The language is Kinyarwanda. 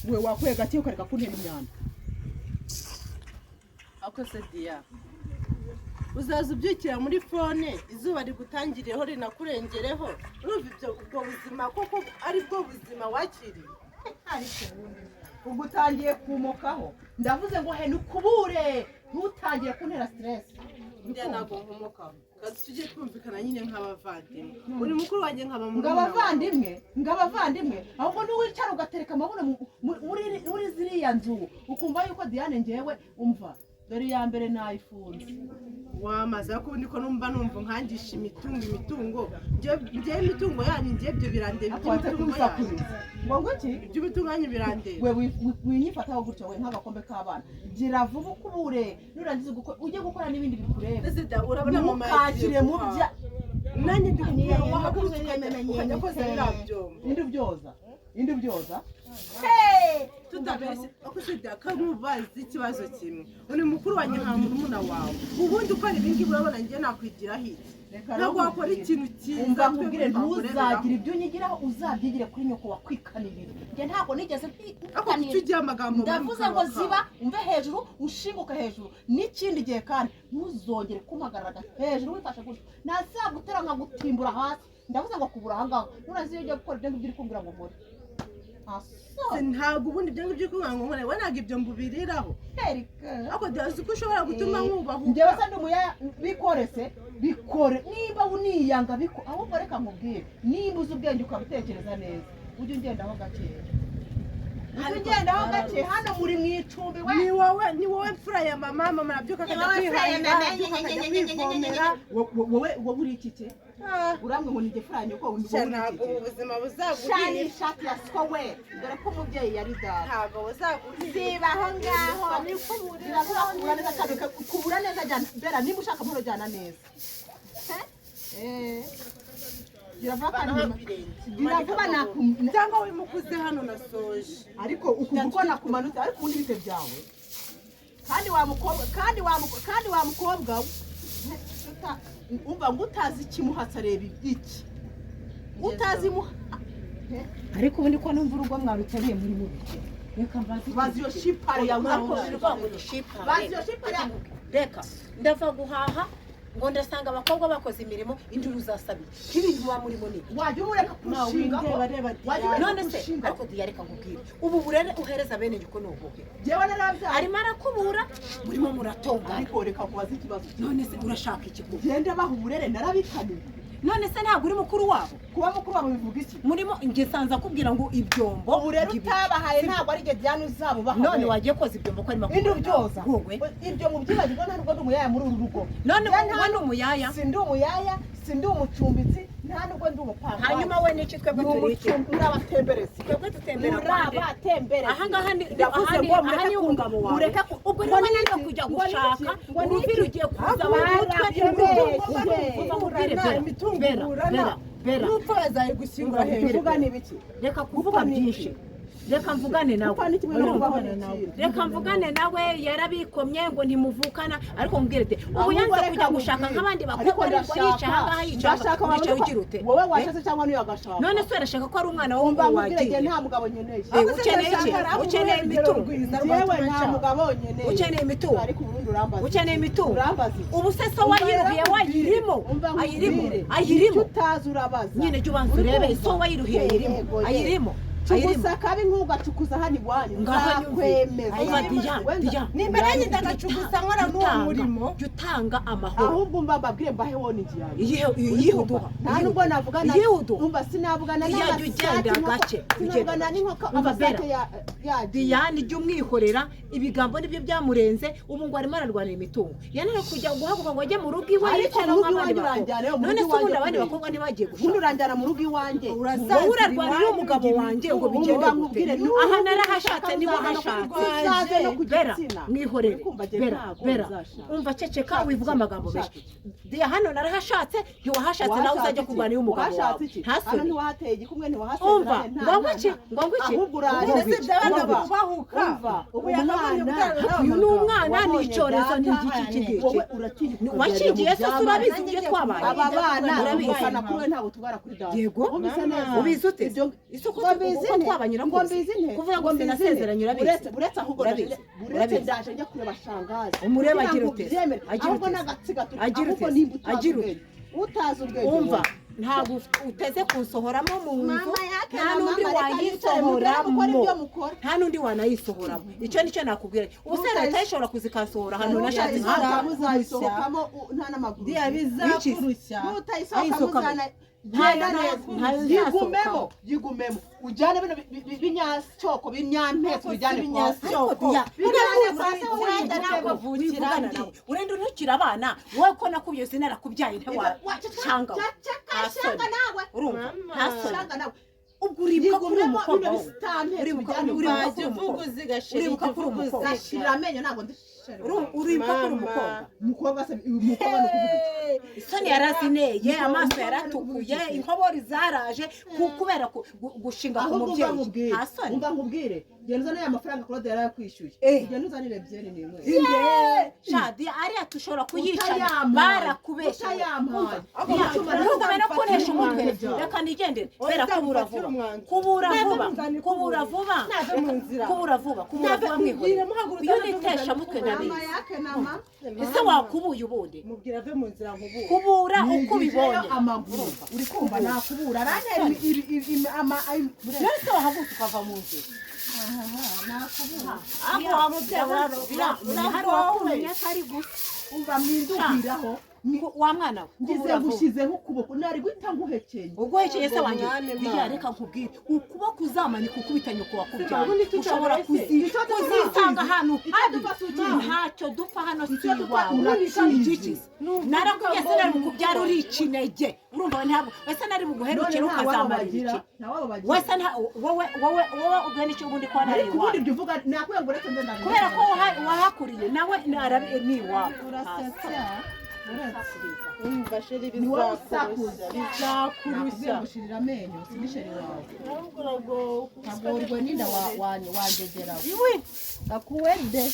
We wakuye gake ukareka kuntera imyanda. Ako se Diya, uzaza ubyukira muri phone, izuba rigutangiriyeho rinakurengereho. Urumva ibyo, ubwo buzima koko ari bwo buzima wakiriye? Ariko ubundi ubwo utangiye kumokaho. Ndavuze ngo he nukubure, ntutangire kuntera stress. Njya ntabwo nkomokaho. Kazi tujye twumvikana nyine nk'abavandimwe. Uri mukuru wanjye, nkaba Ngo murumuna wawe. abavandimwe, ngo abavandimwe. Ahubwo niwicara ugatereka amabuno muri ziriya nzu, ukumva yuko Diane ngewe, umva, dore iya mbere nayifunze. Wamaze, ariko ubundi ko numva nkangisha imitungo, njyewe imitungo yanyu, njyewe ibyo birandeba. Akwanze Iby'imitungo yanyu. kubisakuriza ngo iki? Iby'imitungo yanyu birandeba. We winyifataho gutyo we nk'agakombe k'abana. Gira vuba ukubure, nurangiza ujye gukora n'ibindi bikureba. Ese da, urabona mama Ntukakire yagiye mu guhaha. bya Nanjye ndi kubwira, wahagurutse ukajya koza biriya byombo. Indi ubyoza, indi ubyoza. Tutabeshye, ako se da, kamubaza ikibazo kimwe. Uri mukuru wanjye nka murumuna wawe. Ubundi ukora ibi ngibi, urabona njye nakwigiraho iki? Reka Ntabwo rero wakora nkubwire. ikintu cyiza Umva twebwe nkubwire, twakureberaho. ntuzagira ibyo unyigiraho, uzabyigire kuri nyoko wakwikanirira. Njye ntabwo nigeze Ariko nkwikanira. kuki ugira amagambo mabi mu Ndavuze kanwa ngo kawe? ziba, umve hejuru, ushinguke hejuru. N'ikindi gihe kandi ntuzongere kumpagarara hejuru wifashe gutyo, nazagutera nkagutimbura hasi. Ndavuze ngo kubura ahangaha, nurangiza iyo ugiye gukora ibyo ngibyo uri kumbwira ngo nkore. Se, ntabwo ubundi ibyo ngibyo kuvuga ngo nkore, we ntabwo ibyo mbubiriraho. Ariko uzi ko ushobora gutuma nkubahuka. Njyewe se ndi umuyaya? Bikore se, bikore niba uniyanga, biko. Ahubwo reka nkubwire, nimba uzi ubwenge ukabitekereza neza, ujye ungendaho gakeya, ujye ungendaho gake. Hano muri mu icumbi we. Ni wowe mfura ya mama. Mama arabyuka akajya Ni wowe mfura ya kwihahira, mama. arabyuka akajya kwivomera. Wowe uri iki ke? Urambwe ngo ni jye fura nyoko? Wowe Sha, uri ntabwo iki ubu ke? buzima Shani buzaguhira. ishati ya sowe, dore ko umubyeyi yari data. Ntabwo buzaguhira. Siba aho ngaho. Biravuga kubura neza cyane, kubura neza. Jyana bera, niba ushaka amahoro jyana neza. Eh. Biravuga kandi biravuga Cyangwa wimukuze hano nasoje. Ariko ukumva uko nakumanutse. Ariko ubundi bite byawe? Kandi wa mukobwa we, umva ngo utazi ikimuhatse areba iki utazi imuha. Ariko ubundi ko numva urugo mwaruteruye muri mubiki, reka mbaze. Bazi iyo shipare yawe. Ariko bivuga ngo ni shipare. Bazi iyo shipare yawe. Reka, ndava guhaha ngo ndasanga abakobwa bakoze imirimo, induru zasabiye nk'ibintu muba murimo ni iki? Wajya umureka kurushingaho. Windeba, reba. Wajya umureka None se kurushingaho. ariko Diya, reka nkubwire, ubu burere uhereza bene nyoko ni ubuhe? Jyewe narabyaye. Arimo arakubura, murimo muratongana. Ariko reka kubaza ikibazo. None se urashaka iki kuba? Genda baha uburere, narabikaniye. None se ntabwo uri mukuru wabo? Kuba mukuru wabo bivuga iki? Murimo njye nsanze akubwira ngo ibyombo Uburere ngibi. utabahaye ntabwo ari jye Diane uzabubaha. None we. wagiye koza ibyombo ko arimo Indi ubyoza. Wowe. Ibyo mubyibagirwa, nta nubwo ndi umuyaya muri uru rugo. None Njye nta wowe ni umuyaya? Si ndi umuyaya, si ndi umucumbitsi, nta nubwo ndi umupangayi. Hanyuma we n'iki? Twebwe Ni turi iki? muri abatemberezi. Twebwe dutembera Muri kwande? abatemberezi. Ahangaha ni Ndavuze aha ni ngo aha mureke ni umugabo wawe. mureke Ubwo ngo rero ni wananiwe iki? kujya Ngo ni iki? gushaka Ngo ni uruviri, iki? ugiye kuza mu mutwe. Barabeshye. Umva nkubwire, Bera, Imitungo Bera, uburana, Bera, Bera. n'upfa bazayigushyingura hejuru. Kuvuga ni ibiki? Reka kuvuga Gupfa ni byinshi, iki? reka mvugane nawe. Gupfa ni kimwe no Urumva? kubaho ni ikindi. Reka mvugane nawe. Yarabikomye ngo ntimuvukana, ariko mbwire te ubu Ahubwo yanze reka kujya gushaka nkubwire. nk'abandi Ariko bakobwa, ariko yica ahangaha, yica ndashaka ahangaha, wabona wica ugira ute? Wowe washatse cyangwa niyo agashaka? None se urashaka ko ari umwana Umva wowe nkubwire, wagiye? njye nta mugabo nkeneye. Ukeneye iki? Ukeneye imitungo? Njyewe nta mugabo nkeneye. Ukeneye imitungo? Ariko ubundi urambaza Ukeneye imitungo? Urambaza iki? Ubu se so Umva wayiruhiye rero wayirimo? Umva nkubwire. Ayirimo, Icyo ayirimo. utazi urabaza. Nyine jya ubanza Uri urebe kumva? so wayiruhiye ayirimo. Yego, yego. Ayirimo, ayirimo. Cugusa kabi nk'ugacukuza hano iwanyu. Ngaho nyumve. Nzakwemeza. Umva Diya, Wenda- Diya. Nimba nanjye ndagacugusa nkora n'uwo murimo. Jya utanga amahoro. Ahubwo umva mbabwire, mbahe woni yanjye. Iyihe, iyihe uduha? Nta nubwo navugana. Iyihe uduha? Umva, sinavugana Iya, jya n'amasake ugenda inkoko. gake, ugenda Sinavugana gake. n'inkoko Umva, amasake Bera. ya yagiye. Diyane, jya umwihorera, ibigambo nibyo byamurenze. Ubu ngo arimo ararwanira imitungo, yananiwe kujya guhaguruka ngo ajye mu rugo iwe Ariko yicare mu rugo nk'abandi iwanjye bakobwa. uranjyana, mu None rugo se ubundi iwanjye abandi kubera bakobwa ntibagiye ubundi gushaka? uranjyana mu rugo iwanjye. Wowe urarwanira umugabo wanjye ngo bigende Umva gute? nkubwire, Aha narahashatse, niba hashatse. uzaze no ku Bera, gitsina. mwihorere. Urikumva, jye Bera, ntago Bera, nzashaka. umva, ceceka, Shaka wivuga iki? amagambo Shaka menshi. Diya, hano narahashatse, ntiwahashatse, nawe uzajya kurwanira umugabo wawe. Wahashatse iki? Nta Hano soni. ntiwahateye igikumwe, ntiwahasezeranye. Umva, ngo ngwiki, ngo ngwiki. Ahubwo uraje. Ngo ngwiki, Ese byaba ngo ngwiki. kubahuka? Umva, Ubu yakagombye umwana guterana n'aba Uyu ni bagabo. umwana, ni Wabonye icyorezo, ni data, igiki, iki ngiki. Wowe uratinya Washingiye se, urabizi ibyo twabaye? Aba bana Urabizi. tuvukana kuri we, ntabwo tubara kuri data. Yego. Wumvise neza? Ubizi ute? Ibyo Isoko ngo mbizi Uko twabanye Ngo urakuzi. mbizi nte? Kuvuga ngo Ngo mbizi nte? sinasezeranye urabizi. Uretse ahubwo Urabizi. buretse Urabizi. ndaje njya kureba shangazi. Umurebe Kugira agira ngo ute? ubyemere. Agira Ahubwo ute? n'agatsiga turi. Agira Ahubwo ute? nimba utazi Agira ute? ubwenge. Utazi ubwenge Umva, wowe. ntabwo uteze kunsohoramo mu nzu, Mama yake nta na n'undi mama, reka yicare, mugere mukore wayisohoramo, ibyo mukora. nta n'undi wanayisohoramo. Icyo nicyo nakubwira. Ubu se leta ishobora kuzikasohora ahantu nashatse Nutayisohoka nk'aha? muzayisohokamo nta n'amaguru. Diya bizakurushya. Nutayisohoka Ayisohokamo. muzana. Ntayo, Genda neza. ntayo Yigumemo, nzasohokamo. yigumemo. Ujyane bino binyasyoko, binyampetso, bijyane kwa se. Ariko Diya, Bijyane kwa se, uriya wenda ntabwo ntabwo wivugana nawe, urenda untukira abana wowe ko nakubye sinarakubyaye ntiwashanga. Ceceka, shanga nawe. Urumva, Mama. nta soni. Shanga nawe. Ubwo uribuka ko uri Yigumemo umukobwa bino wowe? bisitampetso, Uribuka bijyane uribuka kwa ko Wajya uri uvuga umukobwa? uziga sheri, Uribuka jya ko uri uvuga umukobwa? uziga. Gashirira amenyo, ntabwo ndi sheri. Uribuka ko uri Mama. umukobwa? Umukobwa se, uyu mukobwa ni ukuvuga iki? Isoni yarazineye, amaso Umukobwa yaratukuye, ni inkobori zaraje kubera gushinga ku Ahubwo umva mubyeyi. nkubwire, Nta soni. umva nkubwire, genda uzane ya mafaranga Claude yarayakwishyuye. Eh. Genda uzanire byeri nimwe. Shadi ariya tushobora kuyicana. Utayampaye. Barakubesha. Utayampaye. Ntugome no kunesha umutwe. Umutwe. Reka nigendere kubera kubura Uzamfatire vuba, umwanzuro. kubura Nave vuba, mu nzira, kubura vuba, Nave mu nzira. kubura vuba, kubura Nave vuba. mubwire, Mwihorere. muhaguruke, Iyo nave mu nitesha nzira, mutwe Mama ndabizi. yake na ma. Ese wakubuye ubundi? Mubwira ave mu nzira nkubure. Kubura uko Nigijeyo ubibonye. amaguru. Uri kumva nakubura arantera Rero se wahagurutse ukava mu nzira? Nakubura. Ako wa mubyeyi Hari uwakumenya atari gusa. Umva mwindugiraho. Wa mwana we, Ngize kubura vuba. ngushyizeho ukuboko nari guhita nguhekenya. Uguhekeye se wanjye? Mwami Mana. Iya, reka nkubwire, ukuboko uzamanika ukubita nyoko wakubyaye, Simabundi icyo ushobora utabeshye. Icyo dupfa kuzisanga urakizi. ahantu Icyo habi. dupfa si ukizi. Ntacyo dupfa hano si Icyo dupfa iwawe. urakizi. Ikikizi narakubwiye, se nari bukubyara uri ikinege? Urumva we, ntabwo wese nari buguherukire None nta wabo ukazamarira bagira, iki? nta wabo bagira. Wese nta wowe, wowe, wowe ubwo nicyo ubundi ko nari Ariko ubundi iwawe. ibyo uvuga nakubwiye ngo uretse nze ndaje. Kubera ko wahakuriye nawe ni iwawe. Urasetsa. Uretse. Umva sheri, Ni wowe bizakurushya. usakuza. Bizakurushya. Nakubwiye ngo shirira amenyo, sindi sheri wawe. Ahubwo uragowe. Kagorwe n'inda wangegerawe. Iwe. Gakuwede.